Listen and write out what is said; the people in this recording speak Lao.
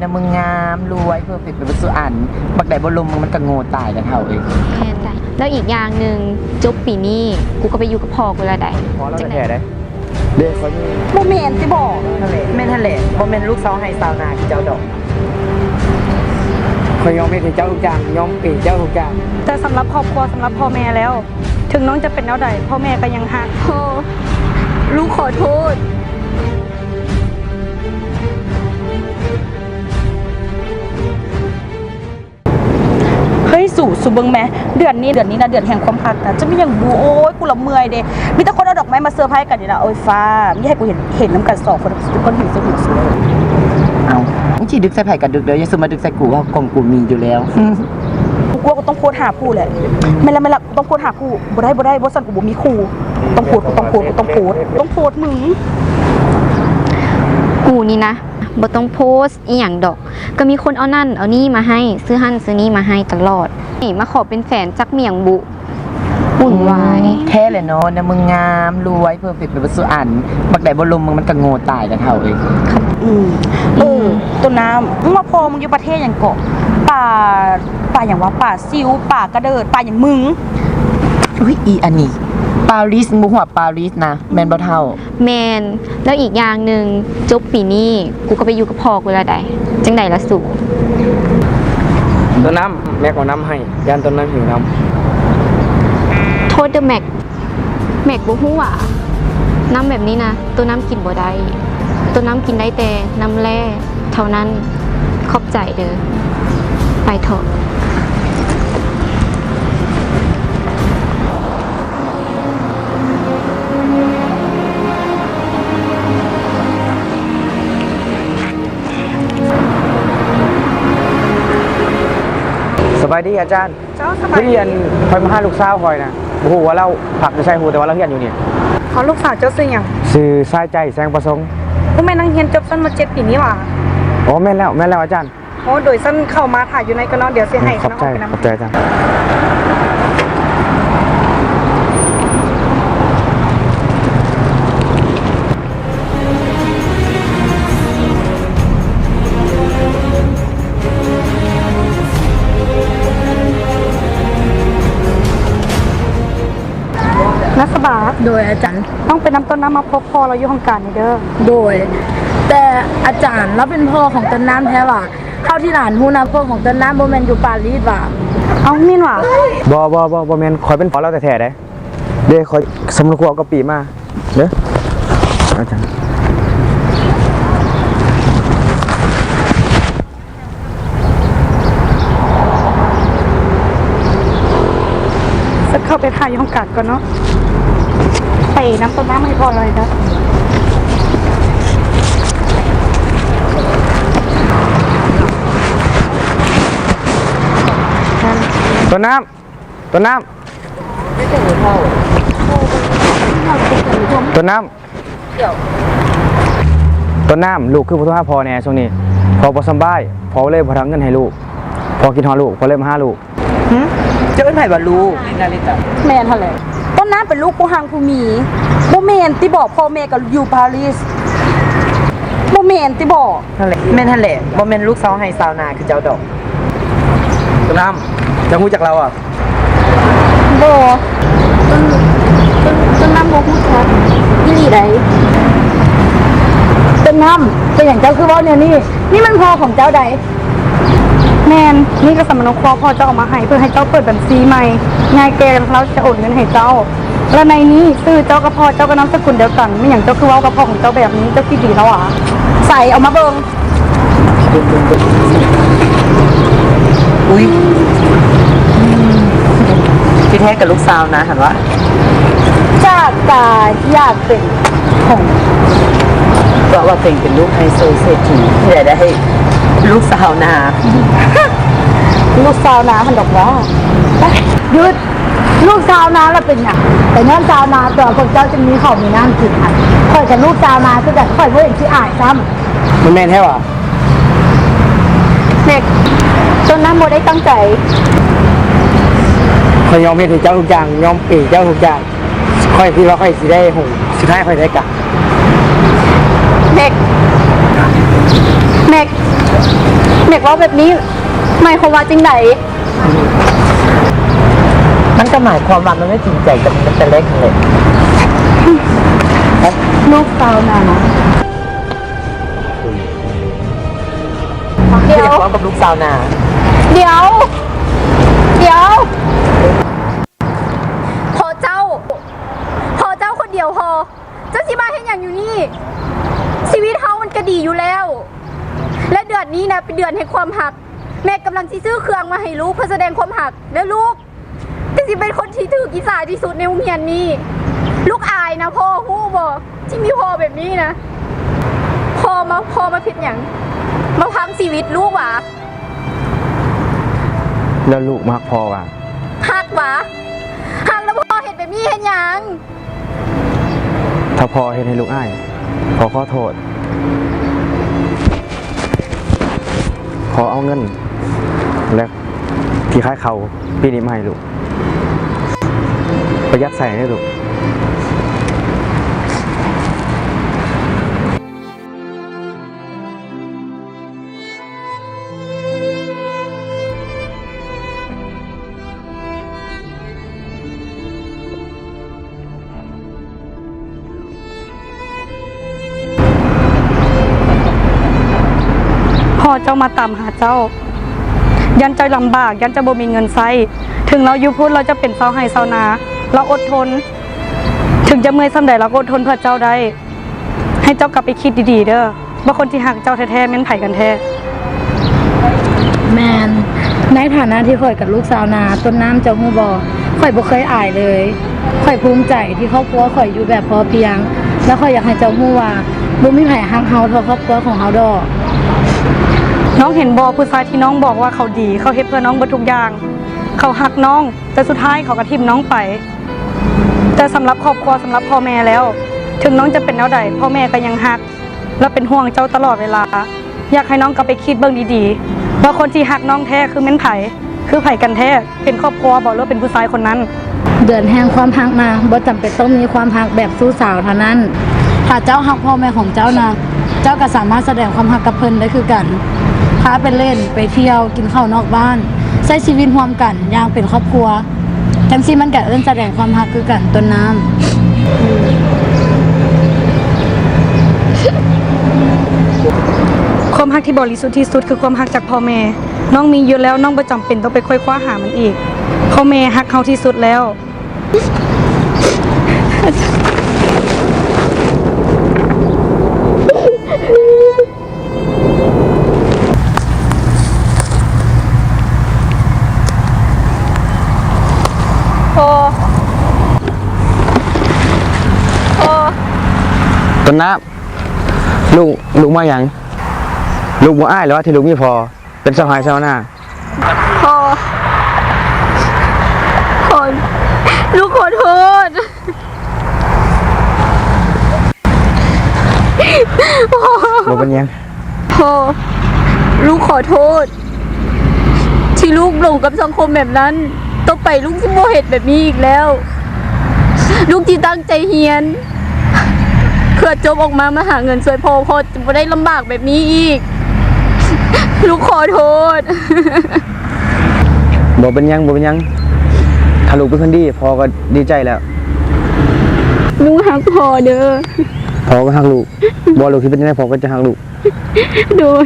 ນະ ມຶງງາມ ລວຍ ເພີເຟັກ ໄປເບິດສູ່ອັນ. ບັກໃດບໍ່ລົມມຶງ ມັນກະໂງ່ຕາຍແລ້ວເຖົ້າເອີຍ. ແມ່ນໄດ໋. ແລ້ວອີກຢ່າງໜຶ່ງ ຈົບປີນີ້ ກູກໍໄປຢູ່ກັບພໍ່ກູແລ້ວໃດ໋. ພໍ່ລາວແທ້ໆໃດ໋. ເດ້ ຂ້ອຍມີ. ບໍ່ແມ່ນຕິບໍ? ແມ່ນຫັ້ນແຫຼະ ບໍ່ແມ່ນລູກຊາວໄຮ່ຊາວນາຄືເຈົ້າດອກ. ຂ້ອຍຍອມເຮັດໃຫ້ເຈົ້າທຸກຢ່າງ ຍອມເປເຈົ້າທຸກຢ່າງ. ແຕ່ສຳລັບຄອບຄົວ ສຳລັບພໍ່ແມ່ແລ້ວ ເຖິງນ້ອງຈະເປັນແນວໃດ ພໍ່ແມ່ກໍຍັງຮັກ. ພໍ່ ລູກຂໍໂທດ. ເຮີ້ຍ ສູ ສູເບິ່ງແມ ເດືອນນີ້ ເດືອນນີ້ນະ ເດືອນແຫ່ງຄວາມຮັກນະ ຈະມີຫຍັງບູ? ໂອ້ຍ ກູລະເມື່ອຍເດ້ ມີແຕ່ຄົນເອົາດອກໄມ້ມາເຊີໄພກັນນີ້ນະ. ໂອ້ຍ ຟ້າ ມີໃຫ້ກູເຫັນ ເຫັນນຳກັນສອງຄົນ ເປັນຄົນເຫັນສຸດເຫັນສວຍ. ເອົ້າ ມຶງຊິດຶກໃສ່ໃຜກໍດຶກເດີ ຢ່າສຸມມາດຶກໃສ່ກູ ເພາະຂອງກູມີຢູ່ແລ້ວ. ກູກະຕ້ອງໂພສຫາຜູ້ແຫຼະ. ແມ່ນລະ ແມ່ນລະ ຕ້ອງໂພສຫາຜູ້. ບໍ່ໄດ້ ບໍ່ໄດ້ ບໍ່ຊັ້ນກູບໍ່ມີຄູ່. ຕ້ອງໂພສ ກູຕ້ອງໂພສ ກູຕ້ອງໂພສ ຕ້ອງໂພສມຶງ. ກູນີ້ນະ ບໍ່ຕ້ອງໂພສອີ່ຫຍັງດອກ ກໍມີຄົນເອົານັ້ນເອົານີ້ມາໃຫ້ ຊື້ຫັ້ນຊື້ນີ້ມາໃຫ້ຕະຫຼອດ. ນີ້ມາຂໍເປັນແຟນຈັກມີຫຍັງບຸ ວຸ່ນວາຍ. ແທ້ແຫຼະເນາະ ນະ ມຶງງາມ ລວຍ ເພີເຟັກ ໄປເບິດສູ່ອັນ. ບັກໃດບໍ່ລົມມຶງ ມັນກະໂງ່ຕາຍແລ້ວເຖົ້າເອີຍ. ອືມ ເອີ ຕົ້ນນ້ຳ ມຶງວ່າພໍ່ມຶງຢູ່ປະເທດຫຍັງເກາະ? ປາ ປາຫຍັງວະ? ປາຊິວ ປາກະເດີດ ປາຫຍັງມຶງ? ອຸ້ຍ ອີອັນນີ້ ປາຣີ ມຶງບໍ່ຮູ້ວ່າປາຣີນະ ແມ່ນບໍ່ເຖົ້າ? ແມ່ນ. ແລ້ວອີກຢ່າງໜຶ່ງ ຈົບປີນີ້ ກູກໍໄປຢູ່ກັບພໍ່ກູແລ້ວໃດ໋. ຈັ່ງໃດລະສູ? ຕົ້ນນ້ຳ ແມັກເອົານ້ຳໃຫ້ ຢ້ານຕົ້ນນ້ຳຫິວນ້ຳ. ໂທດເດີແມັກ ແມັກບໍ່ຮູ້ຫວາ ນ້ຳແບບນີ້ນະ ໂຕນ້ຳກິນບໍ່ໄດ້. ໂຕນ້ຳກິນໄດ້ແຕ່ນ້ຳແຮ່ເທົ່ານັ້ນ. ຂອບໃຈເດີ. ໄປເຖາະ. ສະບາຍດີອາຈານ. ເຈົ້າ ສະບາຍດີ. ພໍດີອັນ ຂ້ອຍມາຫາລູກສາວຂ້ອຍນະ ບໍ່ຮູ້ວ່າລາວພັກຢູ່ໃສ ຮູ້ແຕ່ວ່າລາວຮຽນຢູ່ນີ້. ອໍ ລູກສາວເຈົ້າຊື່ຫຍັງ? ຊື່ສາຍໃຈ ແສງປະສົງ. ບໍ່ແມ່ນນັກຮຽນຈົບຊັ້ນ ມ.ເຈັດ ປີນີ້ຫວາ? ອໍ ແມ່ນແລ້ວ ແມ່ນແລ້ວອາຈານ. ໂອ້ ໂດຍຊັ້ນເຂົ້າມາຖ້າຢູ່ໃນກ່ອນເນາະ ດຽວຊິໃຫ້. ຂອບໃຈ ຂອບໃຈອາຈານ. ນາສະບາ. ໂດຍອາຈານ. ຕ້ອງໄປນຳຕົ້ນນ້ຳມາພົບພໍ່ລາວຢູ່ຫ້ອງການນີ້ເດີ. ໂດຍ ແຕ່ອາຈານ ລາວເປັນພໍ່ຂອງຕົ້ນນ້ຳແທ້ຫວາ? ເທົ່າທີ່ຫຼານຮູ້ນະ ພໍ່ຂອງຕົ້ນນ້ຳບໍ່ແມ່ນຢູ່ປາຣີຫວາ? ເອົ້າ ແມ່ນຫວາ? ບໍ່ ບໍ່ ບໍ່ ບໍ່ແມ່ນ ຂ້ອຍເປັນພໍ່ລາວແທ້ໆເດ້. ເດ້ ຂ້ອຍສຳມະນະຄົວເອົາກະປິມາເດີ ອາຈານ. ສັກເຂົ້າໄປຖ້າຢູ່ຫ້ອງການກ່ອນເນາະ ໄປນຳຕົ້ນນ້ຳໃຫ້ພໍ່ເລີຍເດີ. ຕົ້ນນ້ຳ ຕົ້ນນ້ຳ ຕົ້ນນ້ຳ ຕົ້ນນ້ຳ ລູກຄືບໍ່ໂທຫາພໍ່ແດ່ຊ່ວງນີ້? ພໍ່ບໍ່ສຳບາຍ ພໍ່ເລີຍບໍ່ທັນເງິນໃຫ້ລູກ. ພໍ່ຄິດຮອດລູກ ພໍ່ເລີຍມາຫາລູກ. ຫຶ? ເຈົ້າເອີ້ນໃຜວ່າລູກ? ແມ່ນຫັ້ນແຫຼະ. ຕົ້ນນ້ຳເປັນລູກຜູ້ຮັ່ງຜູ້ມີ ບໍ່ແມ່ນຕິບໍ? ພໍ່ແມ່ກໍຢູ່ປາຣີ. ບໍ່ແມ່ນຕິບໍ? ຫັ້ນແຫຼະ ແມ່ນຫັ້ນແຫຼະ ບໍ່ແມ່ນລູກຊາວໄຮ່ຊາວນາຄືເຈົ້າດອກ. ຕົ້ນນ້ຳ ເຈົ້າຮູ້ຈັກລາວຫວາ? ບໍ່ ຕົ້ນ ຕົ້ນ ຕົ້ນນ້ຳບໍ່ຮູ້ຈັກອີ່ຫຼີໃດ. ຕົ້ນນ້ຳ ເປັນຫຍັງເຈົ້າຄືເວົ້າແນວນີ້? ນີ້ມັນພໍ່ຂອງເຈົ້າໃດ໋. ແມ່ນ ນີ້ກໍສຳມະໂນຄົວພໍ່ເຈົ້າເອົາມາໃຫ້ ເພື່ອໃຫ້ເຈົ້າເປີດບັນຊີໃໝ່. ຍາຍແກ່ລາວຈະໂອນເງິນໃຫ້ເຈົ້າ ແລະ ໃນນີ້ຊື່ເຈົ້າກັບພໍ່ເຈົ້າກໍນາມສະກຸນດຽວກັນ. ແມ່ນຫຍັງເຈົ້າຄືເວົ້າກັບພໍ່ຂອງເຈົ້າແບບນີ້? ເຈົ້າຄິດດີແລ້ວຫວາ? ໃສ ເອົາມາເບິ່ງ. ອຸ້ຍ ທີ່ແທ້ກໍລູກຊາວນາຫັ້ນຫວາ? ຈາກການຢາກເປັນຂອງ ເພາະວ່າຕົວເອງເປັນລູກໄຮໂຊເສດຖີ ແລະ ໄດ້ລູກຊາວນາ. ລູກຊາວນາຫັ້ນດອກຫວາ? ຢຸດ! ລູກຊາວນາລະເປັນຫຍັງ? ກໍຍ້ອນຊາວນາຕົວພວກເຈົ້າຈຶ່ງມີເຂົ້າມີນ້ຳກິນຫັ້ນ. ຂ້ອຍກໍລູກຊາວນາຄືກັນ ຂ້ອຍບໍ່ເຫັນຂີ້ອາຍຊ້ຳ. ມັນແມ່ນແທ້ຫວາ? ເນັກ ຕົ້ນນ້ຳບໍ່ໄດ້ຕັ້ງໃຈ. ຂ້ອຍຍອມເຮັດໃຫ້ເຈົ້າທຸກຢ່າງ ຍອມເປເຈົ້າທຸກຢ່າງ. ຂ້ອຍຄິດວ່າຂ້ອຍຊິໄດ້ຫົງ ສຸດທ້າຍຂ້ອຍໄດ້ກະ. ເນັກ ເນັກ ແມັກເວົ້າແບບນີ້ ໝາຍຄວາມວ່າຈັ່ງໃດ? ມັນກໍໝາຍຄວາມວ່າມັນໄດ້ຈິງໃຈກັບແມັກຕັ້ງແຕ່ແລກຫັ້ນແຫຼະ. ລູກຊາວນາ. ດຽວ ເວົ້າກັບລູກຊາວນາ. ດຽວ ດຽວ ພໍເຈົ້າ ພໍເຈົ້າຄົນດຽວພໍ. ເຈົ້າຊິມາເຮັດຫຍັງຢູ່ນີ້? ຊີວິດເຮົາມັນກະດີຢູ່ແລ້ວ ແລະ ເດືອນນີ້ນະເປັນເດືອນແຫ່ງຄວາມຮັກ. ແມັກກຳລັງຊິຊື້ເຄື່ອງມາໃຫ້ລູກເພື່ອສະແດງຄວາມຮັກ ແລະ ລູກກະຊິເປັນຄົນທີ່ຖືກອິດສາທີ່ສຸດໃນໂຮງຮຽນນີ້. ລູກອາຍນະ ພໍ່ຮູ້ບໍ່ ທີ່ມີພໍ່ແບບນີ້ນະ? ພໍ່ມາ ພໍ່ມາເຮັດຫຍັງ? ມາພັງຊີວິດລູກຫວາ? ແລ້ວລູກມາຮັກພໍ່ຫວາ? ຮັກຫວາ? ຮັກແລ້ວພໍ່ເຮັດແບບນີ້ເຮັດຫຍັງ? ຖ້າພໍ່ເຮັດໃຫ້ລູກອາຍ ພໍ່ຂໍໂທດ. ພໍ່ເອົາເງິນ ແລະ ທີ່ຂາຍເຂົ້າປີນີ້ມາໃຫ້ລູກ. ປະຢັດໃຊ້ເດີລູກ. ພໍ່ເຈົ້າມາຕາມຫາເຈົ້າ ຢ້ານເຈົ້າລຳບາກ ຢ້ານເຈົ້າບໍ່ມີເງິນໃຊ້. ເຖິງລາວຢູ່ພຸ້ນ ລາວຈະເປັນຊາວໄຮ່ຊາວນາ ລາວອົດທົນ. ເຖິງຈະເມື່ອຍສ່ຳໃດ ລາວກໍອົດທົນເພື່ອເຈົ້າໄດ້. ໃຫ້ເຈົ້າກັບໄປຄິດດີໆເດີ ວ່າຄົນທີ່ຮັກເຈົ້າແທ້ໆແມ່ນໃຜກັນແທ້? ແມ່ນ. ໃນຖານະທີ່ຂ້ອຍກັບລູກຊາວນາ ຕົ້ນນ້ຳ ເຈົ້າຮູ້ບໍ່? ຂ້ອຍບໍ່ເຄີຍອາຍເລີຍ. ຂ້ອຍພູມໃຈທີ່ຄອບຄົວຂ້ອຍຢູ່ແບບພໍພຽງ ແລະ ຂ້ອຍຢາກໃຫ້ເຈົ້າຮູ້ວ່າ ບໍ່ມີໃຜຮັກເຮົາເທົ່າຄອບຄົວຂອງເຮົາດອກ. ນ້ອງເຫັນບໍ່? ຜູ້ຊາຍທີ່ນ້ອງບອກວ່າເຂົາດີ ເຂົາເຮັດເພື່ອນ້ອງເບິດທຸກຢ່າງ. ເຂົາຮັກນ້ອງ ແຕ່ສຸດທ້າຍເຂົາກໍຖິ້ມນ້ອງໄປ. ແຕ່ສຳລັບຄອບຄົວ ສຳລັບພໍ່ແມ່ແລ້ວ ເຖິງນ້ອງຈະເປັນແນວໃດ ພໍ່ແມ່ກໍຍັງຮັກ ແລະ ເປັນຫ່ວງເຈົ້າຕະຫຼອດເວລາ. ຢາກໃຫ້ນ້ອງກັບໄປຄິດເບິ່ງດີໆ ວ່າຄົນທີ່ຮັກນ້ອງແທ້ຄືແມ່ນໃຜ? ຄືໃຜກັນແທ້? ເປັນຄອບຄົວບໍ່ ຫຼືວ່າເປັນຜູ້ຊາຍຄົນນັ້ນ? ເດືອນແຫ່ງຄວາມຮັກນະ ບໍ່ຈຳເປັນຕ້ອງມີຄວາມຮັກແບບຊູ້ສາວເທົ່ານັ້ນ. ຖ້າເຈົ້າຮັກພໍ່ແມ່ຂອງເຈົ້ານະ ເຈົ້າກໍສາມາດສະແດງຄວາມຮັກກັບເພິ່ນໄດ້ຄືກັນ. ພາໄປຫຼິ້ນ, ໄປທ່ຽວ, ກິນເຂົ້ານອກບ້ານ, ໃຊ້ຊີວິດຮ່ວມກັນຢ່າງເປັນຄອບຄົວ. ຈັ່ງຊີ້ມັນກະເອີ້ນສະແດງຄວາມຮັກຄືກັນ ຕົ້ນນ້ຳ. ຄວາມຮັກທີ່ບໍລິສຸດທີ່ສຸດຄືຄວາມຮັກຈາກພໍ່ແມ່. ນ້ອງມີຢູ່ແລ້ວ, ນ້ອງບໍ່ຈຳເປັນຕ້ອງໄປໄຂວ່ຄວ້າຫາມັນອີກ. ພໍ່ແມ່ຮັກເຮົາທີ່ສຸດແລ້ວ. ພໍ່ ພໍ່ ຕົ້ນນ້ຳ ລູກ ລູກມາຫຍັງ? ລູກບໍ່ອາຍເລີຍວ່າທີ່ລູກມີພໍ່ ເປັນຊາວໄຮ່ຊາວນາ. ພໍ່ ພໍ່ ລູກຂໍໂທດ. ບໍ່ເປັນຫຍັງ. ພໍ່ ລູກຂໍໂທດ ທີ່ລູກຫຼົງກັບສັງຄົມແບບນັ້ນ. ຕໍ່ໄປລູກຊິບໍ່ເຮັດແບບນີ້ອີກແລ້ວ. ລູກຊິຕັ້ງໃຈຮຽນ ເພື່ອຈົບອອກມາ ມາຫາເງິນຊ່ວຍພໍ່. ພໍ່ຈະບໍ່ໄດ້ລຳບາກແບບນີ້ອີກ. ລູກຂໍໂທດ. ບໍ່ເປັນຫຍັງ, ບໍ່ເປັນຫຍັງ. ຖ້າລູກເປັນຄົນດີ, ພໍ່ກໍດີໃຈແລ້ວ. ລູກຮັກພໍ່ເດີ. ພໍ່ກໍຮັກລູກ. ບໍ່ວ່າລູກຊິເປັນຈັ່ງໃດ, ພໍ່ກໍຈະຮັກລູກ. ໂດຍ.